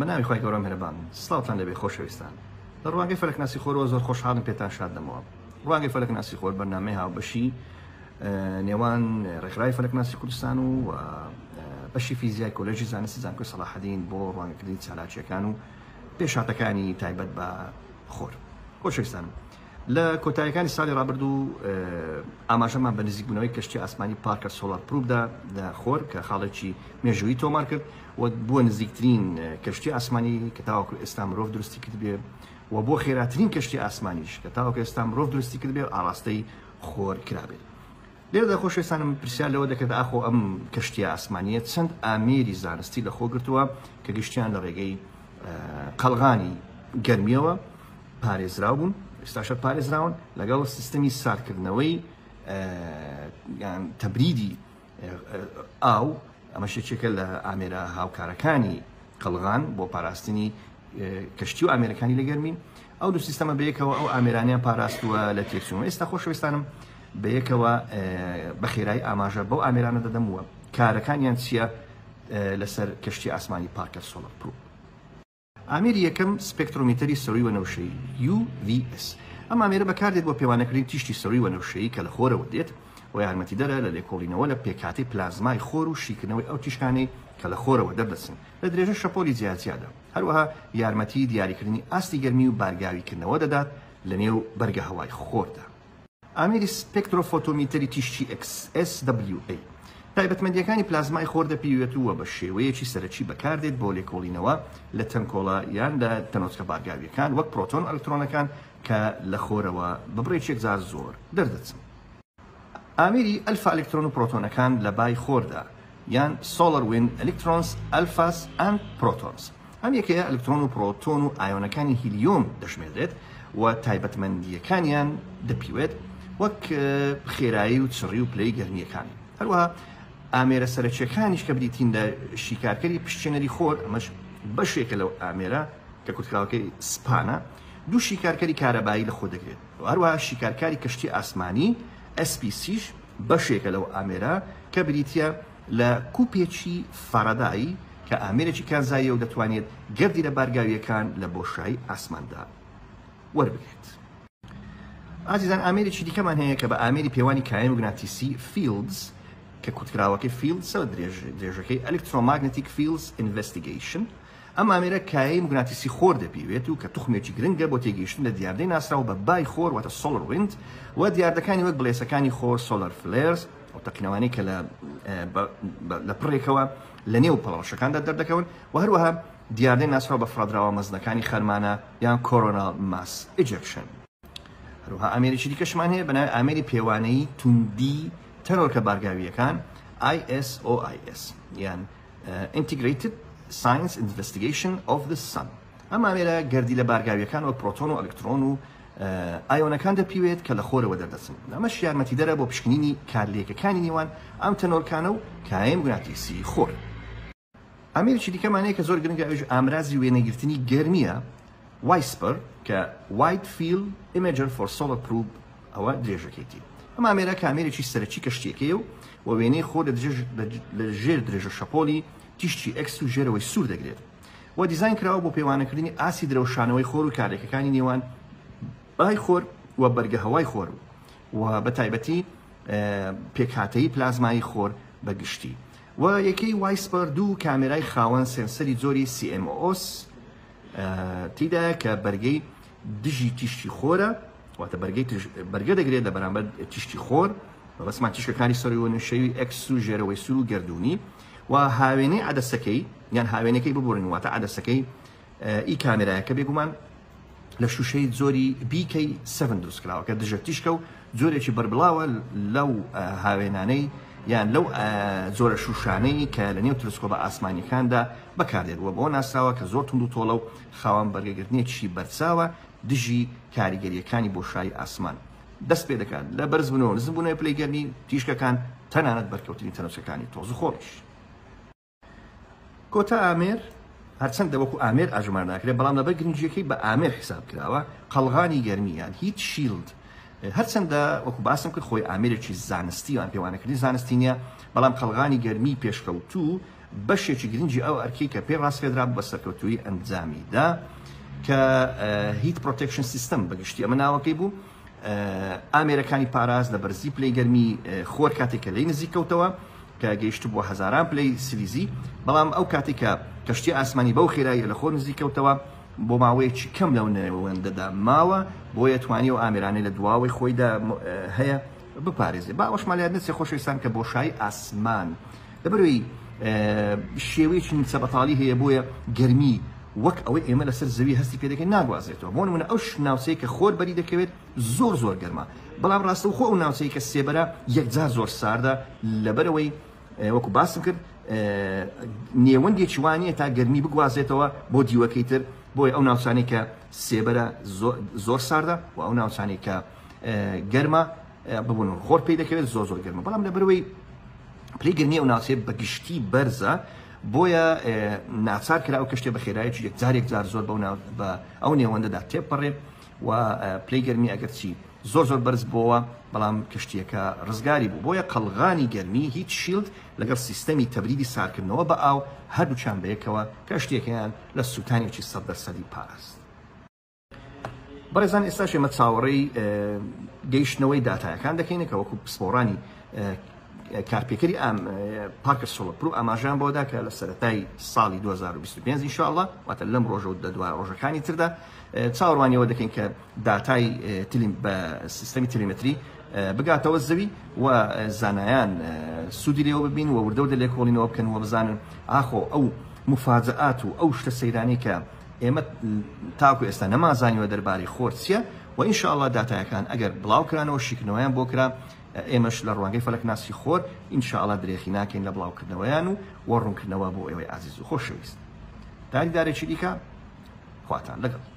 بە ناوی خوای گەورە میهرەبان سڵاوتان لێبێ خۆشەویستان لە ڕوانگەی فەلەکناسی خۆرەوە زۆر خۆشحاڵم پێتان شاد دەمەوە ڕوانگەی فەلەکناسی خۆر بەرنامەی هاوبەشی نێوان ڕێکخراوی فەلەکناسی کوردستان و بەشی فیزیای کۆلێژی زانستی زانکۆی سەڵاحەدین بۆ ڕوانگەکردنی چالاکیەکان و پێشهاتەکانی تایبەت بە خۆر خۆشەویستانم لە کۆتاییەکانی ساڵی ڕابردوو ئاماژەمان بە نزیکبوونەوەی کەشتی ئاسمانی پارکەر سۆلار پروب دا لە خۆر کە خاڵێکی مێژوویی تۆمار کرد و بووە نزیکترین کەشتی ئاسمانی کە تاوەکو ئێستا مرۆڤ دروستی کردبێ و بۆ خێراترین کەشتی ئاسمانیش کە تاوەکو ئێستا مرۆڤ دروستی کردبێ ئاڕاستەی خۆر کرابێت. لێرەدا خۆشەویستانم پرسیار لەوە دەکرێت ئاخۆ ئەم کەشتیە ئاسمانیە چەند ئامێری زانستی لەخۆ گرتووە کە گشتیان لە ڕێگەی قەڵغانی گەرمیەوە پارێزراو بوون ئێستاشە پارێزراون لەگەڵ سیستەمی ساردکردنەوەی یان تەبریدی ئاو ئەمەش یەکێکە لە ئامێرە هاوکارەکانی قەڵغان بۆ پاراستنی کەشتی و ئامێرەکانی لە گەرمی ئەو دوو سیستەمە بەیەکەوە ئەو ئامێرانیان پاراستووە لە تێکچوون ئێستا خۆشەویستانم بەیەکەوە بە خێرایی ئاماژە بەو ئامێرانە دەدەم وە کارەکانیان چییە لەسەر کەشتی ئاسمانی پارکەر سۆلەر پروب. ئامێری یەکەم سپێکترۆمیتەری سەرووی وەنەوشەیی، UVS، ئەم ئامێرە بەکاردێت بۆ پێوانەکردنی تیشکی سەرووی وەنەوشەیی کە لە خۆرەوە دێت و یارمەتیدەرە لە لێکۆڵینەوە لە پێکهاتەی پلازمای خۆر و شیکردنەوەی ئەو تیشکانەی کە لە خۆرەوە دەردەچن لە درێژە شەپۆلی جیاجیادا. هەروەها یارمەتی دیاریکردنی ئاستی گەرمی و بارگاویکردنەوە دەدات لە نێو بەرگەهەوای خۆردا. ئامێری سپێکترۆفۆتۆمیتەری تیشکی ئێکس، SWA، تایبەتمەندییەکانی پلازمای خۆر دەپیوێت و بە شێوەیەکی سەرەکی بەکاردێت بۆ لێکۆڵینەوە لە تەنکۆڵە یان لە تەنۆچکە بارگاوییەکان وەک پرۆتۆن و ئەلکترۆنەکان کە لە خۆرەوە بە بڕێکی یەکجار زۆر دەردەچن. ئامێری ئەلفا ئەلکترۆن و پرۆتۆنەکان لە بای خۆردا یان Solar Wind Electrons، Alphas and Protons. ئەم یەکەیە ئەلکترۆن و پرۆتۆن و ئایۆنەکانی هیلیۆم دەژمێرێت و تایبەتمەندییەکانیان دەپیوێت وەک خێرایی و چڕی و پلەی گەرمییەکان. هەروەها ئامێرە سەرەکییەکانیش کە بریتین لە شیکارکەری پشتێنەری خۆر، ئەمەش بەشێکە لەو ئامێرە کە کورتکراوەکەی سپانە، دوو شیکارکەری کارەبایی لەخۆ دەگرێت و هەروەها شیکارکاری کەشتی ئاسمانی SPC یش بەشێکە لەو ئامێرە کە بریتییە لە کوپێکی فارادای کە ئامێرێکی کانزاییە و دەتوانێت گەردیلە بارگاوییەکان لە بۆشایی ئاسماندا وەربگرێت. ئازیزان ئامێرێکی دیکەمان هەیە کە بە ئامێری پێوانی کایە موگناتیسی Fields کە کورتکراوەکەی Fields ە درێژەکەی Electromagnetic Fields Investigation ئەم ئامێرە کایەی موگناتیسی خۆر دەپیوێت و کە توخمێکی گرنگە بۆ تێگەیشتن لە دیاردەی ناسراو بە بای خۆر واتە Solar Wind و دیاردەکانی وەک بڵێسەکانی خۆر Solar Flares ئەو تەقینەوانەی کە لە لە پڕێکەوە لە نێو پەڵەڕەشەکاندا دەردەکەون و هەروەها دیاردەی ناسراو بە فڕدراوە مەزنەکانی خەرمانە یان Coronal Mass Ejection. هەروەها ئامێرێکی دیکەشمان هەیە بە ناوی ئامێری پێوانەیی توندی تەنۆلکە بارگاوییەکان ISOIS یان Integrated Science Investigation of the Sun. ئەم ئامێرە گەردیلە بارگاوییەکان وەک پرۆتۆن و ئەلکترۆن و ئایۆنەکان دەپیوێت کە لە خۆرەوە دەردەچن. ئەمەش یارمەتیدەرە بۆ پشکنینی کارلێکەکانی نێوان ئەم تەنۆلکانە و کایەی موگناتیسی خۆر. ئامێرێکی دیکەمان هەیە کە زۆر گرنگە ئەویش ئامرازی وێنەگرتنی گەرمییە WISPR کە Wide Field Imager for Solar Probe ئەوە درێژەکەیتی. ئەم ئامێرە کە ئامێرێکی سەرەکی کەشتییەکەیە و وێنەی خۆر لە ژێر درێژە شەپۆلی تیشکی ئێکس و ژێرەوەی سوور دەگرێت و دیزاین کراوە بۆ پێوانەکردنی ئاستی درەوشانەوەی خۆر و کارلێکەکانی نێوان بای خۆر و بەرگەهەوای خۆر و بە تایبەتی پێکهاتەی پلازمایی خۆر بە گشتی و یەکەی WISPR دوو کامێرای خاوەن سێنسەری جۆری CMOS تیدایە کە بەرگەی دژی تیشکی خۆرە واتە بەرگەی بەرگە دەگرێت لە بەرامبەر تیشکی خۆر مەبەستمان تیشکەکانی سەروی نوشەوی ئێکس و ژێرەوەی سوور و گەردوونی و هاوێنەی عەدەسەکەی یان هاوێنەکەی ببورن واتە عەدەسەکەی ئی کامێرایەکە بێگومان لە شوشەی جۆری BK7 دروست کراوە کە دژە تیشکە و جۆرێکی بەربڵاوە لەو هاوێنانەی یان لەو جۆرە شوشانەی کە لە نێو تلسکۆبە ئاسمانیەکاندا بەکاردێت و بەوە ناسراوە کە زۆر توند و تۆڵە و خاوەن بەرگەگرتنێکی بەرچاوە دژی کاریگەریەکانی بۆشایی ئاسمان دەست پێ دەکات لە بەرزبوونەوە نزمبوونەوەی پلەی گەرمی تیشکەکان تەنانەت بەرکەوتنی تەنۆچکەکانی تۆز و خۆڵیش. کۆتا ئامێر، هەرچەندە وەکو ئامێر ئەژمار ناکرێت، بەڵام لەبەر گرنگییەکەی بە ئامێر حیساب کراوە، قەڵغانی گەرمی یان Heat Shield، هەرچەندە وەکو باسم کرد خۆی ئامێرێکی زانستی یان پێوانەکردنی زانستی نییە، بەڵام قەڵغانی گەرمی پێشکەوتوو بەشێکی گرنگی ئەو ئەرکەی کە پێی ڕاسپێردرابوو بە سەرکەوتوویی ئەنجامی دا کە heat protection system بە گشتی ئەمە ناوەکەی بوو ئامێرەکانی پاراست لە بەرزی پلەی گەرمی خۆر کاتێک کە لێی نزیک کەوتەوە کە گەیشتبووە هەزاران پلەی سلیزی بەڵام ئەو کاتێک کە کەشتی ئاسمانی بەو خێراییە لە خۆر نزیک کەوتەوە بۆ ماوەیەکی کەم لەو نێوەندەدا ماوە بۆیە توانی ئەو ئامێرانەی لە دواوەی خۆیدا هەیە بپارێزێ با ئەوەشمان لە یاد نەچێ خۆشەویستان کە بۆشایی ئاسمان لەبەرەوەی شێوەیەکی نیمچە بەتاڵی هەیە بۆیە گەرمی وەک ئەوەی ئێمە لەسەر زەوی هەستی پێ دەکەین ناگوازێتەوە بۆ نمونە ئەو ناوچەیە کە خۆر بەری دەکەوێت زۆر زۆر گەرمە بەڵام ڕاستەوخۆ ئەو ناوچەیە کە سێبەرە یەکجار زۆر ساردە لەبەرەوەی وەکو باسم کرد نێوەندێکی وانە تا گەرمی بگوازێتەوە بۆ دیوەکەی تر بۆیە ئەو ناوچانەی کە سێبەرە زۆر ساردە و ئەو ناوچانەی کە گەرمە ببوون خۆر پێی دەکەوێت زۆر زۆر گەرمە بەڵام لەبەرەوەی پلەی گەرمی ئەو ناوچەیە بە گشتی بەرزە بۆیە ناچار کرا ئەو کەشتێ بە خێرایەکی یەکجار یەکجار زۆر بەو بە ئەو نێوەندەدا تێپەڕێ و پلەی گەرمی ئەگەرچی زۆر زۆر بەرز بۆوە بەڵام کەشتیەکە ڕزگاری بوو بۆیە قەڵغانی گەرمی heat shield لەگەڵ سیستەمی تەبریدی سارکردنەوە بە ئاو هەردووکیان بەیەکەوە کەشتیەکەیان لە سووتانێکی سەد دەرسەدی پاراست. بەڕێزان ئێستاش ئێمە چاوەڕێی گەیشتنەوەی داتایەکان دەکەین کە وەکو پسپۆڕانی کارپێکەری ئەم Parker Solar Probe ئاماژەیان بۆدا کە لە سەرەتای ساڵی 2025 ئینشاءاللە واتە لەم ڕۆژە و دە دوا ڕۆژەکانی تردا چاوەڕوانیەوە دەکەین کە داتای تلیم بە سیستەمی telemetry بگاتەوە زەوی و زانایان سوودی لێوە ببین و وردە وردە لێکۆڵینەوە بکەن و بزانن ئاخۆ ئەو مفاجئات و ئەو شتە سەیرانەی کە ئێمە تاکو ئێستا نەمانزانیوە دەربارەی خۆر چیە و ان شاء اللە داتایەکان ئەگەر بڵاو کرانەوە شیکردنەوەیان بۆ کرا ئێمەش لە ڕوانگەی فەلەکناسی خۆر ان شاء اللە درێخی ناکەین لە بڵاوکردنەوەیان و وە ڕوونکردنەوە بۆ ئێوەی ئازیز و خۆشەویست تا دیدارێکی دیکە خواتان لەگەڵ.